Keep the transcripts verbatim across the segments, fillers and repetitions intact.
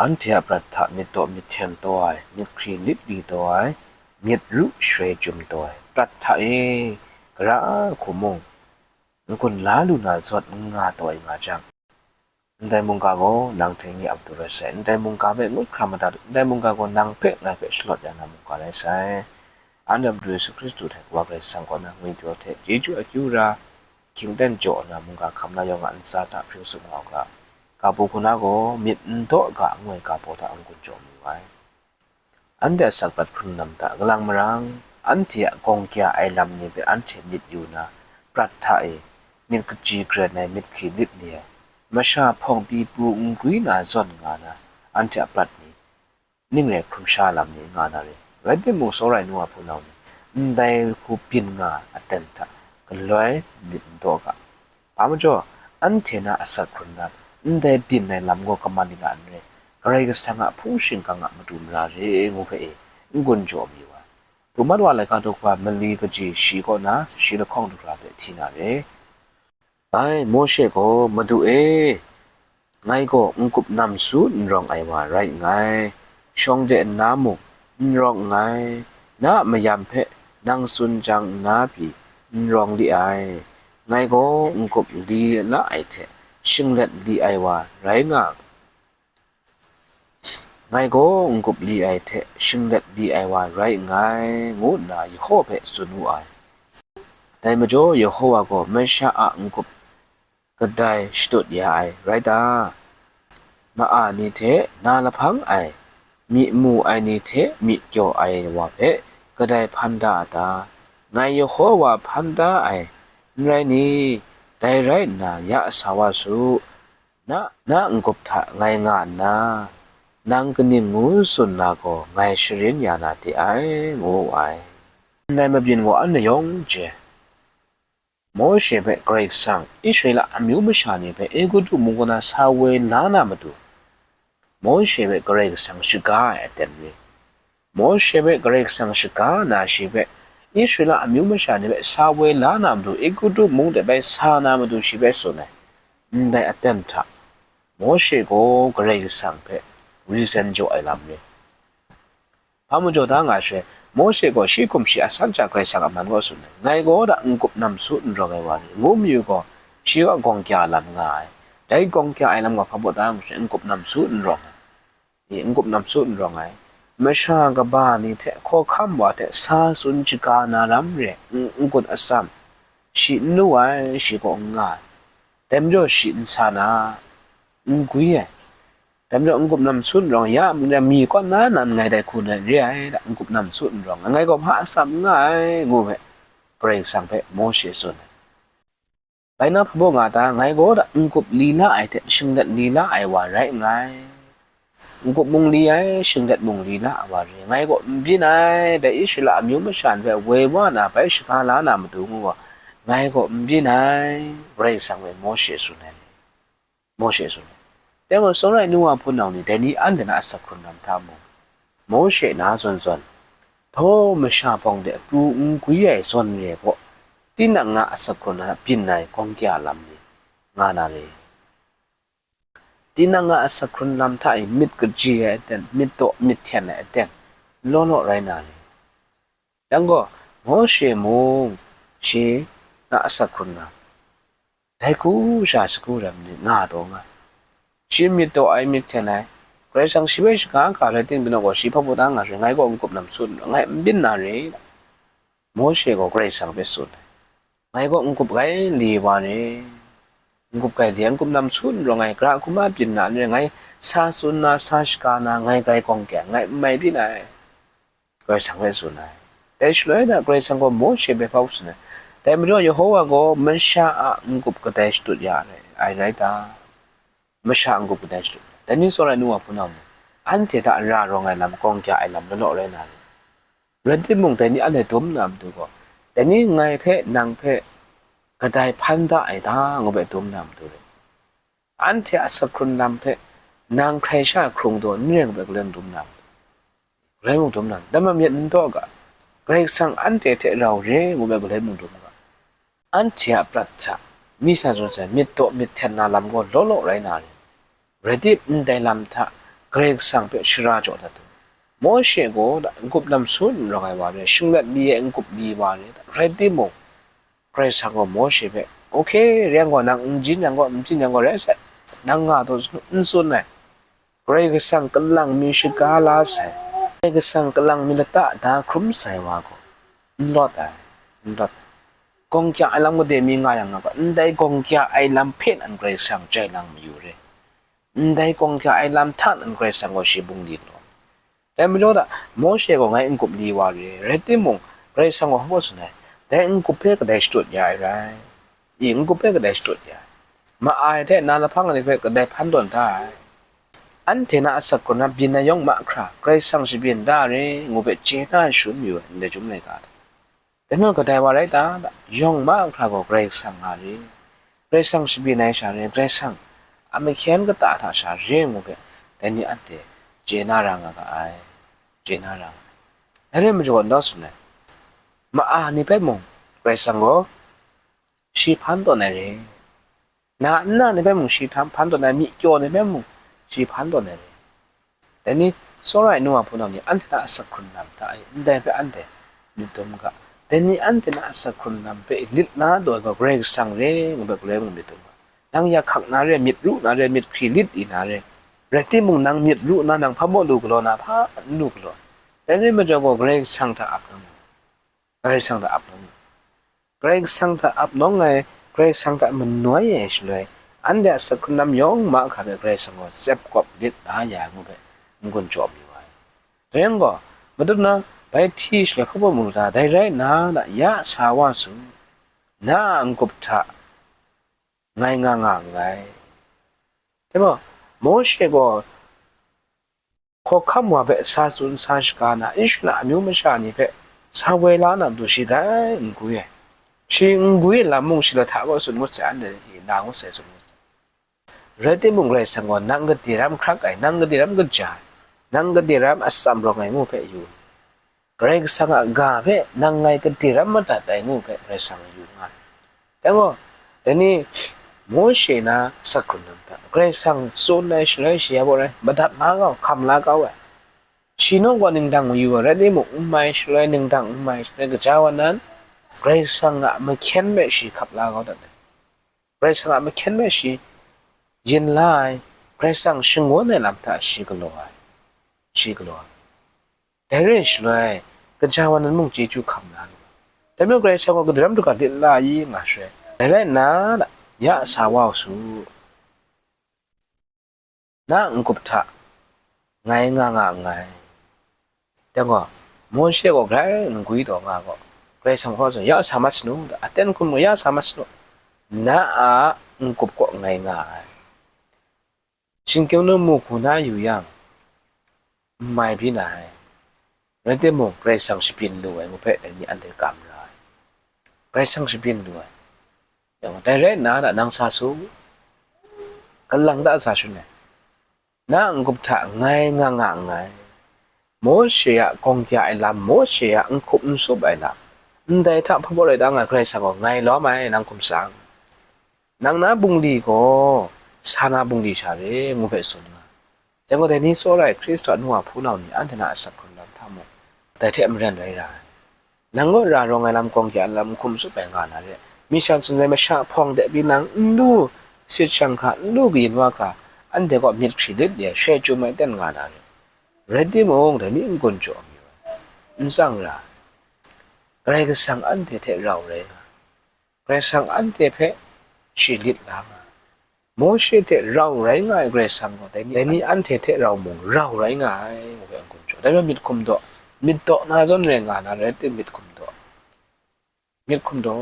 Anhte a prat hta myit daw myit hten taw ai, myit hkri lit li taw ai, myit ru shaloi chyum taw ai, prat hta e, gara hku mung, n-gun la lu na zawn n nga taw ai nga jang, ndai mungga gaw nang hte nye a matu rai sai, ndai mungga hpe ngut hkra madat u, ndai mungga gaw nang hpe ngai hpe shalawt ya na mungga rai sai. Anhte a Madu Yesu Hkristu hte Kawa Karai Kasang kaw na ngwipyaw hte chyeju akyu ra, hkying ten jaw na mungga hkam na yawng a ntsa hta hpring tsup nga u ga, ga bu hku na gaw myit n daw ga ngu ai ga baw hta n-gun jaw mayu ai. Anhte a asak prat hkrun lam hta galang marang, anhte a gawng kya ai lam ni hpe anhte myit yu na, prat hta e, myit kaji karen ai, myit hkri lit li ai, masha hpawng pyi pru n gwi na zawn nga na, anhte a prat ni, ning rai hkrum sha lam ni nga na re. Rai timung, tsawra ai nu a hpunau ni, ndai hku byin nga aten hta galoi myit n daw ga. Hpa majaw, anhte na asak hkrun lam, ndai byin ai lam gaw kaman ning a n re, Karai Kasang a hpung shingkang a matu mara re ngu hpe e, n-gun jaw mayu ai. Pru mat wa laika daw hkra mali kaji shi kaw na, shi lahkawng du hkra hpe hti na re. Bai, Mawshe gaw, Madu e, ngai gaw n-gup namsu n rawng ai wa rai nngai, shawng de nna mung n rawng nngai, na a mayam hpe nang tsun jang nna pyi n rawng li ai, ngai gaw n-gup li la ai hte shinglet li ai wa rai nga, ngai gaw n-gup li ai hte shinglet li ai wa rai nngai, ngu nna Yawhawa hpe tsun wu ai. Dai majaw Yawhawa gaw masha a n-gup kadai shadut ya ai rai ta? Ma-a ni hte na lahpang ai, myi mu ai ni hte myi kyaw ai wa hpe kadai hpan da a ta? Ngai Yawhawa hpan da ai, n rai ni? Dai rai nna, ya sa wa su, na, na n-gup hta ngai nga nna, nang kaning ngu tsun na gaw ngai sharin ya na de ai, ngu wu ai. Ndai mabyin gaw anhte yawng chye. Mawshe hpe Karai Kasang Israela amyu masha ni hpe Egutu mung kaw na sa woi la na matu, Mawshe hpe Karai Kasang shaga ai aten re. Mawshe hpe Karai Kasang shaga na shi hpe, Israela amyu masha ni hpe sa woi la na matu, Egutu mung de bai sa na matu shi hpe tsun ai. Ndai aten hta, Mawshe gaw Karai Kasang hpe reason jaw ai lam re. Hpa majaw da nga shaloi, Mawshe gaw shi hkum shi a san hta Karai Kasang a man kaw tsun ai, ngai gaw da n-gup namsu n rawng ai wa ni, ngu mayu gaw, shi gaw gawng kya lam nga ai. Dai gawng kya ai lam gaw hpa baw da nga shaloi, n-gup namsu n rawng ai. I, n-gup namsu n rawng ai. Masha kaba ni hte hkawhkam wa hte sa tsun shaga na ram re, n-, n-gun atsam, shi n lu ai, shi gaw n nga ai. Dai majaw shi n sa na, n gwi ai. Dai majaw n-gup namsu n rawng ai, ya mung ya mi kaw na nan ngai dai hku nan re ai, da n-gup namsu n rawng ai, ngai gaw hpa atsam n nga ai, ngu hpe, Karai Kasang hpe Mawshe tsun ai. Bai na hpa baw nga ta, ngai gaw da n-gup li la ai hte shinglet li la ai wa rai nngai. N-gup mung li ai, shinglet mung li la ai wa re, ngai gaw n byin ai, dai Israela amyu masha ni hpe woi wa na bai shaga la na matu ngu gaw, ngai gaw n byin ai, Karai Kasang hpe Mawshe tsun ai. Mawshe tsun ai. Dai gaw, tsawra ai nu wa hpunau ni, dai ni anhte na asak hkrun lam hta mung, Mawshe na zawn zawn, hpaw masha hpawng de pru n gwi ai zawn re gaw, tinang a asak hkrun lam hta byin ai gawng kya lam ni nga na re. Tinang a asak hkrun lam hta e myit kaji ai aten, myit daw myit hten ai aten, law law rai na re. Yang gaw, Mawshe mung shi na asak hkrun lam, dai hku sha sagu ram ni nga taw nga. Shi myit daw ai, myit hten ai, Karai Kasang shi hpe shaga ga rai timung gaw, shi hpa baw da nga shaloi, ngai gaw n-gup namsu n rawng ai, ngai n byin na re. Mawshe gaw Karai Kasang hpe tsun ai, ngai gaw n-gup grai li wa ni, n-gup grai li ai, n-gup namsu n rawng ai, gara hku ma byin na n re, ngai sa tsun na, sa shaga na, ngai grai gawng kya, ngai n mai byin ai. Karai Kasang hpe tsun ai. Dai shaloi na Karai Kasang gaw Mawshe hpe hpa tsun ai. Dai majaw Yawhawa gaw masha a n-gup kadai shadut ya ai, ai rai ta? Masha a n-gup kadai shadut? Dai ni tsawra ai nu wa hpunau mung, anhte hta ra rawng ai lam, gawng kya ai lam law law rai na re. Rai timung, dai ni anhte dum na matu gaw, dai ni ngai hpe, nang hpe kadai hpan da ai ta, ngu hpe dum na matu re. Anhte a asak hkrun lam hpe nang hkrai sha hkrung taw n re ngu hpe galoi mung dum na matu? Galoi mung dum na matu? Dai ma myit n daw ga, Karai Kasang anhte hte rau re ngu hpe galoi mung dum ga. Anhte a prat hta, mi sa tsun sai, myit daw myit hten na lam gaw law law rai na re. Rai tim, ndai lam hta Karai Kasang hpe shara jaw dat u. Mawshe gaw n-gup lam su n rawng ai wa re, shinglet li e n-gup li wa re, rai timung, Karai Kasang gaw Mawshe hpe, "Oke, rai yang gaw, nang n jin yang gaw, n jin yang gaw, rai sai, nang nga taw," n tsun ai. Karai Kasang kalang mi shaga la sai, Karai Kasang kalang mi lata da hkrum sai wa gaw, n lawt ai, n lawt ai. Gawng kya ai lam gade mi nga yang nga gaw, ndai gawng kya ai lam hpe nan Karai Kasang jai lang mayu re. Ndai gawng kya ai lam hta nan Karai Kasang gaw shi bungli law. Dai majaw da, Mawshe gaw ngai n-gup li wa re, rai timung, Karai Kasang gaw hpa tsun ai, dai n-gup hpe kadai shadut ya ai rai? I n-gup hpe kadai shadut ya ai? Ma ai hte na lahpang ai ni hpe kadai hpan tawn da ai? Anhte na asak hkrung na byin ai yawng mahkra, Karai Kasang shabyin da re, ngu hpe chye na ai shalun mayu ai, ndai chyum laika hta. Dai majaw kadai wa rai ta? Yawng mahkra gaw Karai Kasang nga re, Karai Kasang shabyin ai sha re, Karai Kasang a mahkyen kata hta sha re ngu hpe, dai ni anhte chye na ra nga ga ai, chye na ra nga ai. Dai rai majaw, ndau tsun ai, ma-a ni hpe mung Karai Kasang gaw shi hpan tawn ai re, na nna ni hpe mung shi htan hpan tawn ai, myi kyaw ni hpe mung shi hpan tawn ai re. Dai ni, tsawra ai nu wa hpunau ni, anhte hta asak hkrung lam hta e, ndai hpe anhte myit dum ga. Dai ni anhte na asak hkrung lam hpe lit la taw ai gaw Karai Kasang re ngu hpe galoi mung myit dum ga. Nang ya hkak na re, myit ru na re, myit hkri lit i na re, rai timung, nang myit ru na, nang hpa maw lu galaw na, hpa n lu galaw. Dai rai majaw gaw, Karai Kasang hta ap nang. Karai Kasang hta ap nang. Karai Kasang hta ap nawng ai, Karai Kasang hta manoi ai shaloi, anhte a asak hkrung lam yawng mahkra hpe Karai Kasang gaw tsep kawp lit la ya ai ngu hpe n-gun jaw mayu ai. Dai yang gaw, matut na, bai hti shaloi hpa baw mu ta, dai rai nna, ya sa wa su, na a n-gup hta ngai nga nga nngai. Dai maw, Mawshe gaw hkawhkam wa hpe sa tsun sa shaga na, Israela amyu masha ni hpe sa woi la na matu shi grai n gwi ai. Shi n gwi ai lam mung shi lahta gaw tsun ngut sai, anhte e na ngut sai, tsun ngut sai. Rai timung, Karai Kasang gaw nang gade ram hkrak ai, nang gade ram kaja ai, nang gade ram atsam rawng ai ngu hpe yu. Karai Kasang a ga hpe nang ngai gade ram madat ai ngu hpe Karai Kasang yu nga ai. Dai gaw, dai ni Mawshe na asak hkrung lam hta Karai Kasang tsun ai shaloi shi ya baw rai, madat la kau, hkam la kau ai. Shi naw gaw ningdang mayu ai rai timung, n mai shaloi, ningdang n mai shaloi, gaja wa nan, Karai Kasang a mahkyen hpe shi hkap la kau dat ai. Karai Kasang a mahkyen hpe shi yin la ai, Karai Kasang shangun ai lam hta shi galaw ai, shi galaw ai. Dai rai shaloi, gaja wa nan mung chyeju hkam la lu ai. Dai majaw Karai Kasang gaw gade ram daga lit la i nga shaloi, dai rai nna, ya sa wa u su, na a n-gup hta ngai nga nga nngai. Dai gaw, Mawshe gaw grai n gwi taw nga gaw, Karai Kasang hpa tsun, ya sa mat sanu, aten hkum gaw ya sa mat sanu, na a n-gup kaw ngai nga ai. Shingkyung nu mu hku na yu yang, n mai byin ai. Rai timung, Karai Kasang shabyin lu ai ngu hpe dai ni anhte kam ra ai. Karai Kasang shabyin lu ai. Yang dai rai nna, nang sa su, kalang ta sa shun ai. Na a n-gup hta ngai nga nga nngai. Mawshe a gawng kya ai lam, Mawshe a n hkup n sup ai lam, ndai hta hpa baw rai ta nga, Karai Kasang gaw ngai lawm ai, nang hkum tsang. Nang na bungli gaw sa na bungli sha re, ngu hpe tsun nga. Dai gaw, dai ni tsawra ai Hkristu a nu wa hpunau ni, anhte na asak hkrung lam hta mung, dai hte maren rai ra ai. Nang gaw ra rawng ai lam, gawng kya ai lam, n hkum tsup ai nga na re. Mishang tsun ai masha hpawng de pyi nang n lu, sit shang hkra, n lu kayin wa hkra, anhte gaw myit hkri lit li ai, shoi chyum ai ten nga na re. Rai timung, dai ni n-gun jaw mi ai, n tsang ra ai. Karai Kasang anhte hte rau rai nga ai. Karai Kasang anhte hpe shi lit la nga ai. Mawshe hte rau rai nga ai Karai Kasang gaw, dai ni, dai ni anhte hte rau mung rau rai nga ai, ngu hpe n-gun jaw. Dai majaw myit hkum daw, myit daw na zawn rai nga na rai timung, myit hkum daw. Myit hkum daw.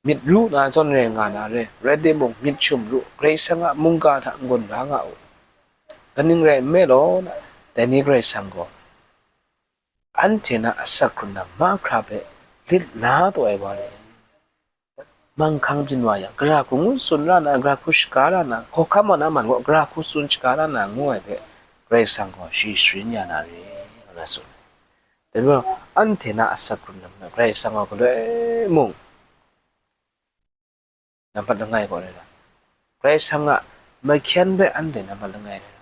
Myit ru na zawn rai nga na re, rai timung, myit shum ru, Karai Kasang a mungga hta n-gun ra nga u. Kaning rai nme law, dai ni Karai Kasang gaw, anhte na asak hkrung lam mahkra hpe lit la taw ai wa re. Manghkang byin wa yang, gara hku ngu tsun ra na, gara hku shaga ra na, hkawhkam wa na man gaw, gara hku tsun shaga ra na, ngu ai hpe, Karai Kasang gaw shi sharin ya na re, ngu na tsun ai. Dai majaw, anhte na asak hkrung lam hta Karai Kasang gaw galoi mung nampat langai kaw rai ra. Karai Kasang a mahkyen hpe anhte nampat langai rai ra.